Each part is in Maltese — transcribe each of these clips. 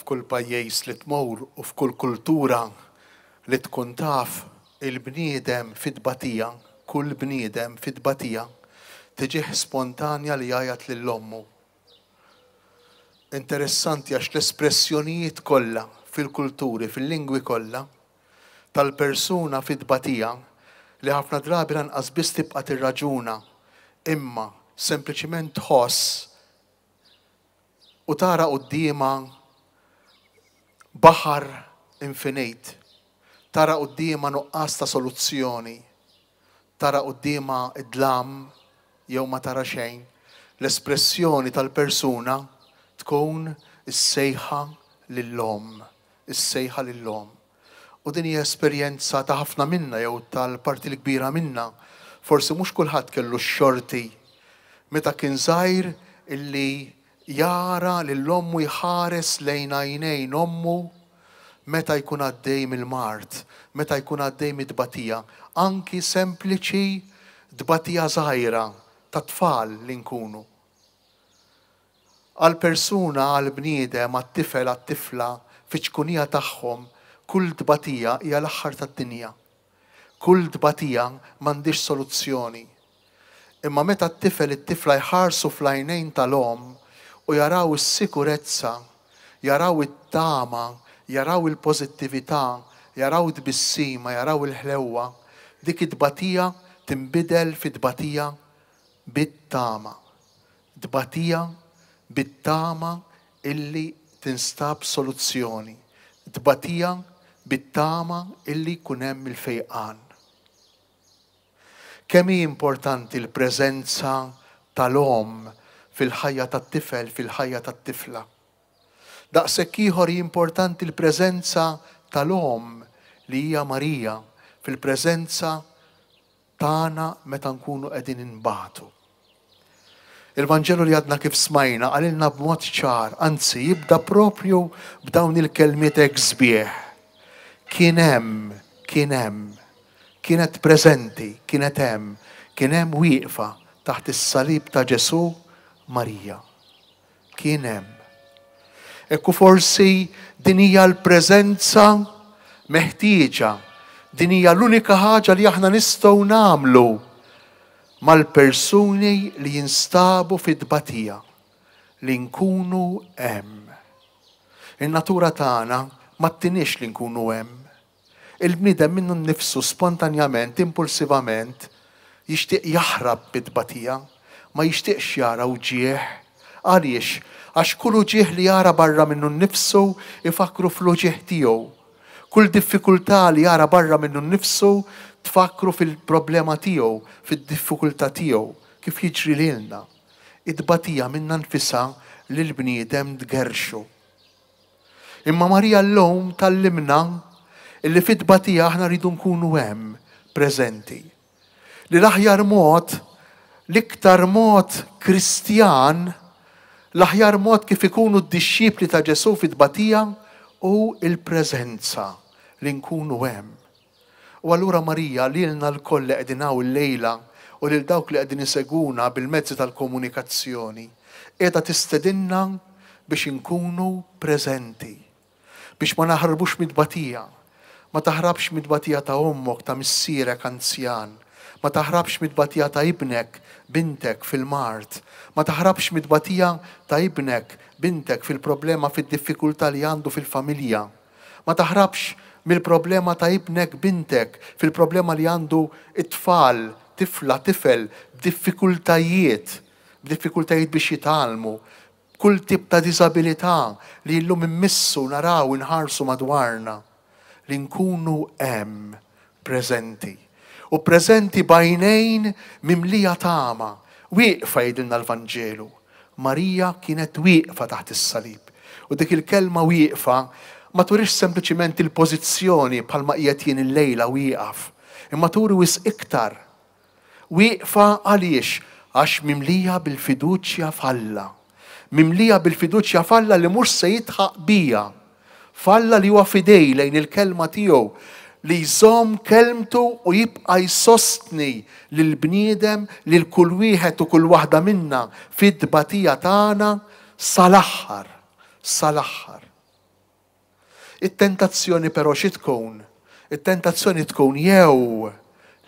F'kull pajjiż li tmur u f'kull kultura li tkun taf, il-bniedem fit-tbatija, kull bniedem fit-tbatija, tiġih spontanja li jgħajjat lil ommu. Interessanti għax l-espressjonijiet kollha fil-kulturi, fil-lingwi kollha, tal-persuna fit-tbatija li ħafna drabi lanqas biss tibqa' tirraġuna imma sempliċiment tħoss u tara quddiemha baħar infinit, tara quddiemha nuqqas ta' soluzzjoni, tara quddiemha d-dlam jew ma tara xejn, l-espressjoni tal-persuna tkun is-sejħa lill-omm, is-sejħa lill-omm. U din hija esperjenza ta' ħafna minna jew tal-parti l-kbira minna. Forsi mhux kulħadd kellu x-xorti meta kien żgħir illi jara lil ommu jħares lejn għajnejn ommu meta jkun għaddej mill-mard, meta jkun għaddej mit-tbatija, anki sempliċi tbatija żgħira ta' tfal li nkunu. Għall-persuna, għall-bniedem, għat-tifel, għat-tifla, fiċ-ċkunija tagħhom, kull tbatija hija l-aħħar tad-dinja. Kull tbatija m'għandhiex soluzzjoni. Imma meta t-tifel, it-tifla jħarsu fl-għajnejn tal-omm u jaraw is-sikurezza, jaraw it-tama, jaraw il-pożittività, jaraw tbissima, jaraw il-ħlewwa, dik it-tbatija tinbidel fi tbatija bit-tama. Tbatija bit-tama illi tinstab soluzzjoni. Tbatija bit-tama illi jkun hemm il-fejqan. Kemm hi importanti l-preżenza tal-omm fil-ħajja tat-tifel, fil-ħajja tat-tifla. Daqshekk ieħor hi importanti l-preżenza tal-omm li hija Marija fil-preżenza tagħna meta nkunu qegħdin inbatu. Il-Vanġelu li għadna kif smajna qalilna b'mod ċar, anzi jibda propju b'dawn il-kelmiet hekk sbieħ. Kien hemm, kien hemm, kienet preżenti, kienet hemm, kien hemm wieqfa taħt is-salib ta' Ġesù Marija. Kien hemm. Hekk u forsi din hija l-preżenza meħtieġa, din hija l-unika ħaġa li aħna nistgħu nagħmlu mal-persuni li jinstabu fit-tbatija, li nkunu hemm. In-natura tagħna ma ttiniex li nkunu hemm. Il-bniedem minnu nnifsu spontanjament, impulsivament, jixtieq jaħrab mit-tbatija, ma jixtieqx jara wġigħ. Għaliex? Għax kull uġigħ li jara barra minnu nnifsu jfakkru fl-uġigħ tiegħu. Kull diffikultà li jara barra minnu nnifsu tfakkru fil-problema tiegħu, fid-diffikultà tiegħu, kif jiġri lilna. It-tbatija minnha nfisha lill-bniedem tgerrxu. Imma Marija llum tgħallimna illi fit-tbatija aħna rridu nkunu hemm, preżenti. Li l-aħjar mod, l-iktar mod Kristjan, l-aħjar mod kif ikunu d-dixxipli ta' Ġesù fit-tbatija hu l-preżenza, li nkunu hemm. U allura Marija, lilna lkoll li qegħdin hawn illejla u lil dawk li qegħdin isegwuna bil-mezzi tal-komunikazzjoni, qiegħda tistedinna biex inkunu preżenti, biex ma naħrbux mit-tbatija. Ma taħrabx mit-tbatija ta' ommok, ta' missierek anzjan. Ma taħrabx mit-tbatija ta' ibnek, bintek fil-mard. Ma taħrabx mit-tbatija ta' ibnek, bintek fil-problema, fid-diffikultà li għandu fil-familja. Ma taħrabx mill-problema ta' ibnek, bintek, fil-problema li għandu t-tfal, tifla, tifel, b'diffikultajiet, b'diffikultajiet biex jitgħallmu, b'kull tip ta' diżabilità li llum immissu naraw inħarsu madwarna, li nkunu hemm, preżenti. U preżenti b'għajnejn mimlija tama, wieqfa jgħidilna l-Vanġelu. Marija kienet wieqfa taħt is-salib. U dik il-kelma wieqfa ma turix sempliċiment il-pożizzjoni bħalma qiegħed jien illejla wieqaf, imma turi wisq iktar. Wieqfa għaliex? Għax mimlija bil-fiduċja f'Alla. Mimlija bil-fiduċja f'Alla li mhux se jidħaq bija. F'Alla li huwa fidej lejn il-kelma tiegħu, li jżomm kelmtu u jibqa' jsostni lill-bniedem, lil kull wieħed u kull waħda minna fit-tbatija tagħna sal-aħħar, sal-aħħar. It-tentazzjoni però xi tkun? It-tentazzjoni tkun jew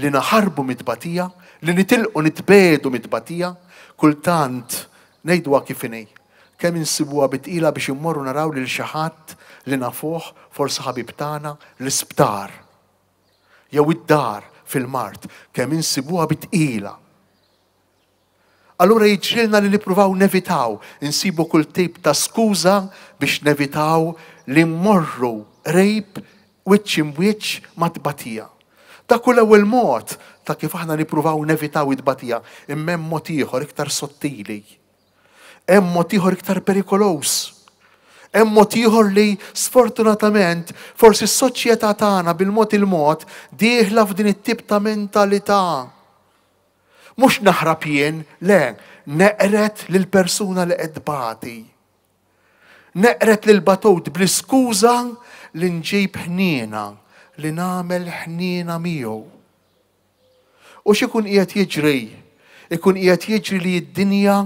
li naħarbu mit-tbatija, li nitilqu nitbiegħdu mit-tbatija, kultant ngħiduha kif inhi, kemm insibuha bi tqila biex immorru naraw lil xi ħadd li nafuh, forsi ħabib tagħna, l-isptar jew id-dar fil-mard, kemm insibuha bi tqila. Allura jiġrilna li nippruvaw nevitaw, insibu kull tip ta' skuża biex nevitaw li mmorru qrib wiċċ imb'wiċċ mat-tbatija. Dak hu l-ewwel mod ta' kif aħna nippruvaw nevitaw it-tbatija, imma hemm mod ieħor iktar sottili. Hemm mod ieħor iktar perikoluż. Hemm mod ieħor li sfortunatament forsi s-soċjetà tagħna bil-mod il-mod dieħla f'din it-tip ta' mentalità. Mhux naħrab jien, le, neqred lill-persuna li qed tbati. Neqred lil batut bl-iskuża li nġib ħniena, li nagħmel ħniena miegħu. U x'ikun qiegħed jiġri? Ikun qiegħed jiġri li d-dinja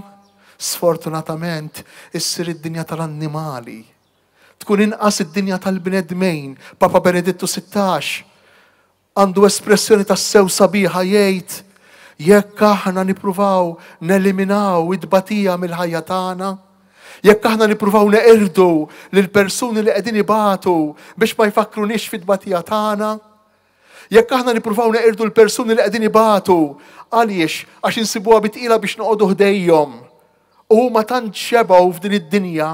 sfortunatament issir id-dinja tal-annimali. Tkun inqas id-dinja tal-bnedmin. Papa Benedittu 16 Għandu espressjoni tassew sabiħa jgħid, Jekk aħna nippruvaw neliminaw it-tbatija mill-ħajja tagħna, jekk aħna nippruvaw neqirdu lill-persuni li qegħdin ibatu biex ma jfakkruniex fit-tbatija tagħna, jekk aħna nippruvaw neqirdu l-persuni li qegħdin ibatu, għaliex? Għax insibuha bi tqila biex noqogħdu ħdejhom. U huma tant xebgħu f'din id-dinja,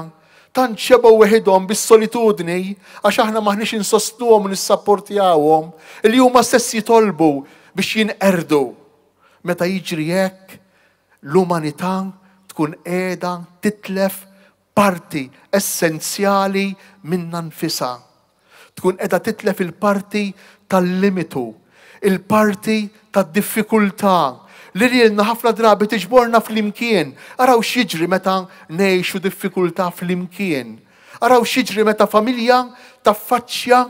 tant xebgħu weħidhom bis-solitudni, għax aħna m'aħniex insostnuhom u nissapportjawhom, li huma stess jitolbu biex jinqerdu. Meta jiġri hekk, l-umanità tkun qiegħda titlef parti essenzjali minnha nfisha. Tkun qiegħda titlef il-parti tal-limitu, il-parti tad-diffikultà li lilna ħafna drabi tiġborna flimkien. Araw x'jiġri meta ngħixu diffikultà flimkien. Araw x'jiġri meta familja taffaċċja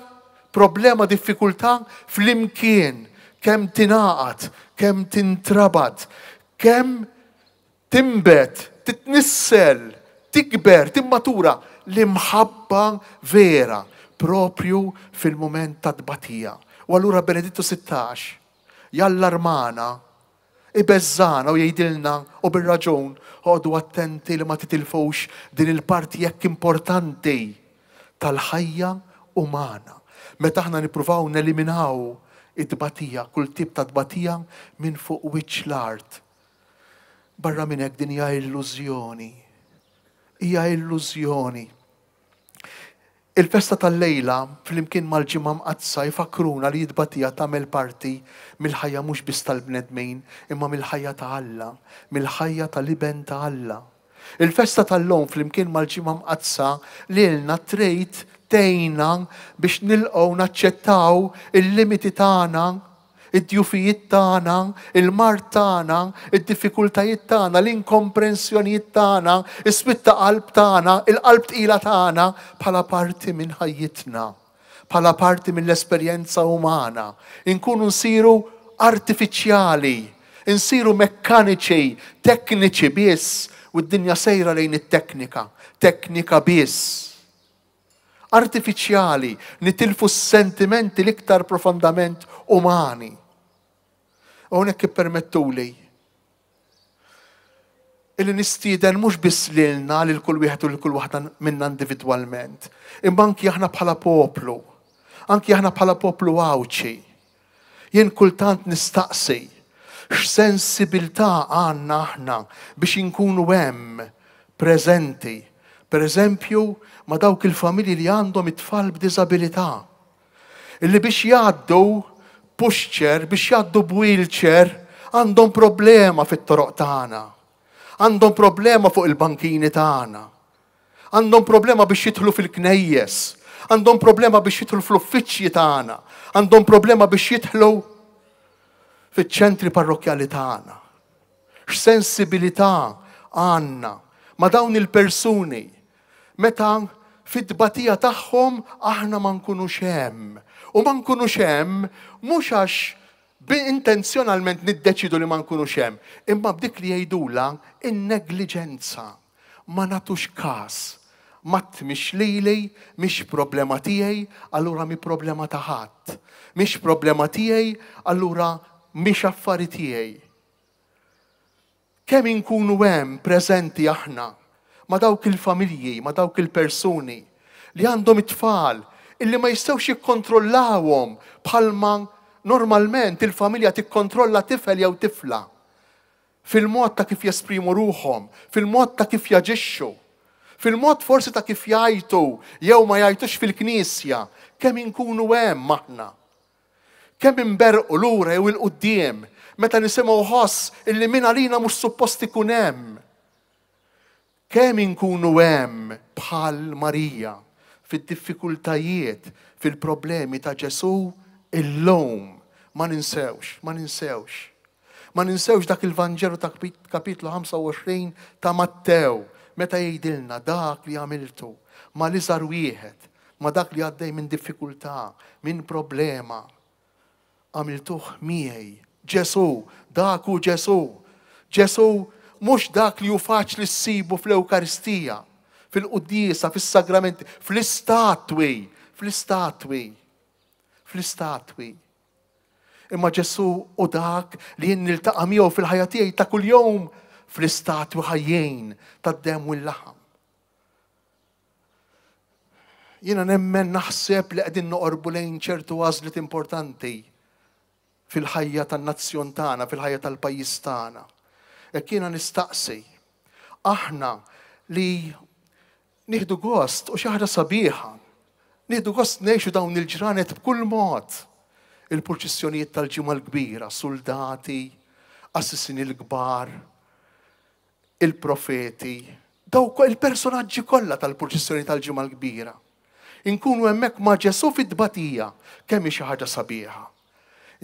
problema diffikultà flimkien. Kemm tingħaqad, kemm tintrabat, kemm Tinbet, titnissel, tikber, timmatura l-imħabba vera proprju fil-mument tat-tbatija. U allura Benedittu 16 jallarmana, ibeżżagħna u jgħidilna, u bir-raġun, oqogħdu attenti li ma titilfux din il-parti hekk importanti tal-ħajja umana. Meta aħna nippruvaw neliminaw it-tbatija, kull tip ta' tbatija minn fuq wiċċ l-art. Barra minn hekk din hija illużjoni. Hija illużjoni. Il-festa tal-lejla flimkien mal-Ġimgħa Mqaddsa jfakkruna li t-tbatija tagħmel parti mill-ħajja mhux biss tal-bnedmin, imma mill-ħajja ta' Alla, mill-ħajja tal-Iben ta' Alla. Il-festa tal-lum flimkien mal-Ġimgħa Mqaddsa lilna trid tgħinna biex nilqgħu naċċettaw il-limiti tagħna id-djufijiet tagħna, il-mard tagħna, id-diffikultajiet tagħna, l-inkomprensjonijiet tagħna, is-swied ta' qalb tagħna, il-qalb tqila tagħna bħala parti minn ħajjitna, bħala parti mill-esperjenza umana. Inkunu nsiru artifiċjali, insiru mekkaniċi, tekniċi biss, u d-dinja sejra lejn it-teknika, teknika biss. artifiċjali, nitilfu s-sentimenti l-iktar profondament umani. U hawnhekk ippermettuli illi nistieden mhux biss lilna lil kull wieħed u lil kull waħda minna individwalment, imma anki aħna bħala poplu, anki aħna bħala poplu Għawdxi. Jien kultant nistaqsi x'sensibilità għandna aħna biex inkunu hemm preżenti, pereżempju ma' dawk il-familji li għandhom it-tfal b'diżabilità, illi biex jgħaddu pushchair, biex jgħaddu b'wheelchair, għandhom problema fit-toroq tagħna. Għandhom problema fuq il-bankini tagħna. Għandhom problema biex jidħlu fil-knejjes. Għandhom problema biex jidħlu fl-uffiċċji tagħna. Għandhom problema biex jidħlu fiċ-ċentri parrokkjali tagħna. X'sensibilità għandna ma' dawn il-persuni meta fit-tbatija tagħhom aħna ma nkunux hemm. U ma nkunux hemm mhux għax intenzjonalment niddeċidu li ma nkunux hemm, imma b'dik li jgħidulha in-negliġenza. Ma nagħtux kas. Ma tmix lili, mhix problema tiegħi, allura mhi problema ta' ħadd. Mhix problema tiegħi, allura mhix affari tiegħi. Kemm inkunu hemm preżenti aħna ma' dawk il-familji, ma' dawk il-persuni li għandhom it-tfal illi ma jistgħux jikkontrollawhom bħalma normalment il-familja tikkontrolla tifel jew tifla fil-mod ta' kif jesprimu ruħhom, fil-mod ta' kif jaġixxu, fil-mod forsi ta' kif jgħajtu jew ma jgħajtux fil-knisja, kemm inkunu hemm aħna. Kemm inberrqu lura jew 'il quddiem meta nisimgħu ħoss illi min għalina mhux suppost ikun hemm. Kemm inkunu hemm bħal Marija fid-diffikultajiet, fil-problemi ta' Ġesù illum. Ma ninsewx, ma ninsewx. Ma ninsewx dak il-Vanġelu ta' kapitlu 25 ta' Mattew meta jgħidilna dak li għamiltu ma l-iżgħar wieħed, ma dak li għaddej minn diffikultà, minn problema. Għamiltuh miegħi. Ġesù, dak hu Ġesù. Ġesù mhux dak li hu faċli ssibu fl-Ewkaristija, fil-quddiesa, fis-sagramenti, fl-istatwi, fl-istatwi, fl-istatwi. Imma Ġesù hu dak li jien niltaqa' miegħu fil-ħajja tiegħi ta' kuljum fl-istatwi ħajjin tad-demm u l-laħam. Jiena nemmen naħseb li qegħdin noqorbu lejn ċertu għażliet importanti fil-ħajja tan-nazzjon tagħna, fil-ħajja tal-pajjiż tagħna. Hekk jiena nistaqsi, aħna li nieħdu gost u xi ħaġa sabiħa, nieħdu gost ngħixu dawn il-ġranet b'kull mod. Il-purċissjonijiet tal-Ġimgħa l-Kbira, suldati, qassisin il-kbar, il-profeti, dawk il-personaġġi kollha tal-purċissjoni tal-Ġimgħa l-Kbira. Inkunu hemmhekk ma' Ġesù fit-tbatija, kemm hi xi ħaġa sabiħa.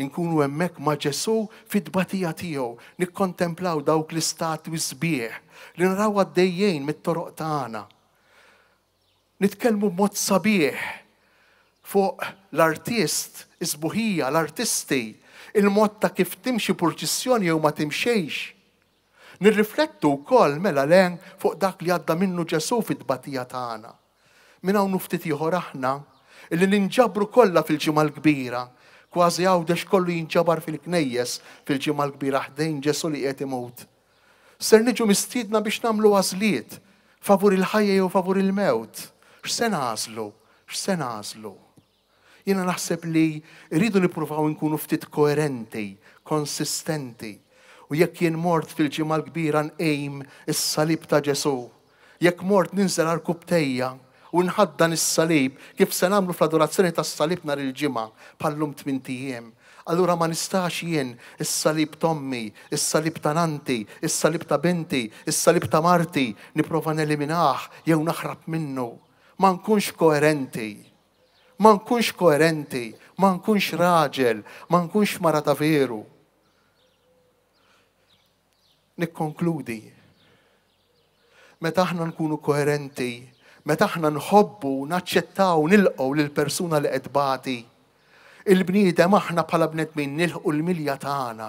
Inkunu hemmhekk ma' Ġesù fit-tbatija tiegħu, nikkontemplaw dawk l-istatwi sbieħ li naraw għaddejjin mit-toroq tagħna. Nitkellmu b'mod sabiħ fuq l-artist, is-sbuħija, l-artisti, il-mod ta' kif timxi purċissjoni jew ma timxix. Nirriflettu wkoll, mela le, fuq dak li għadda minnu Ġesù fit-tbatija tagħna. Minn hawn u ftit ieħor aħna, illi ninġabru kollha fil-Ġimgħa l-Kbira, kważi Għawdex kollu jinġabar fil-knejjes fil-Ġimgħa l-Kbira ħdejn Ġesù li qiegħed imut. Ser niġu mistiedna biex nagħmlu għażliet, favur il-ħajja jew favur il-mewt. X'se nagħżlu? X'se nagħżlu? Jiena naħseb li rridu nippruvaw inkunu ftit koerenti, konsistenti. U jekk jien mort fil-Ġimgħa l-Kbira nqim is-salib ta' Ġesù, jekk mort ninżel għarkupptejja u nħaddan is-salib kif se nagħmlu fl-adorazzjoni tas-salib nhar il-Ġimgħa bħal-lum tmint ijiem, allura ma nistax jien is-salib t'ommi, is-salib ta' nannti, is-salib ta' binti, is-salib ta' marti nipprova neliminah jew naħrab minnu. Ma nkunx koerenti. Ma nkunx koerenti, ma nkunx raġel, ma nkunx mara ta' veru. Nikkonkludi. Meta aħna nkunu koerenti, meta aħna nħobbu, naċċettaw, nilqgħu lil persuna li qed tbati, il-bniedem aħna bħala bnedmin nilħqu l-milja tagħna,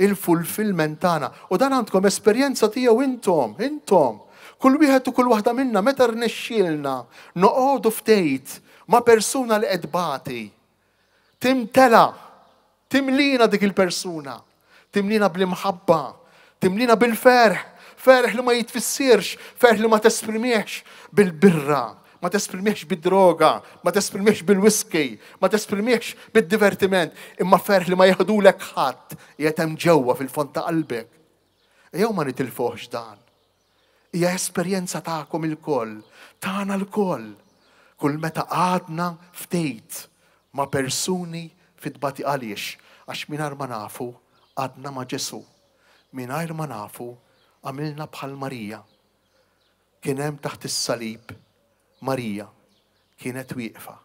il-fulfillment tagħna. U dan għandkom esperjenza tiegħu intom, intom. Kull wieħed u kull waħda minna meta rnexxielna noqogħdu ftit ma' persuna li qed tbati. Timtela, timlina dik il-persuna, timlina bl-imħabba, timlina bil-ferħ, ferħ li ma jitfissirx, ferħ li ma tesprimiex bil-birra, ma tesprimiex bid-droga, ma tesprimiex bil-whisky, ma tesprimiex bid-divertiment, imma ferħ li ma jeħdulek ħadd qiegħed hemm ġewwa fil-fond ta' qalbek. Ejjew ma nitilfuhx dan. Hija esperjenza tagħkom ilkoll, tagħna lkoll, kull meta qgħadna ftit ma' persuni fit-tbati għaliex? Għax mingħajr ma nafu qgħadna ma' Ġesù. Mingħajr ma nafu għamilna bħal Marija. Kien hemm taħt is-salib Marija kienet wieqfa.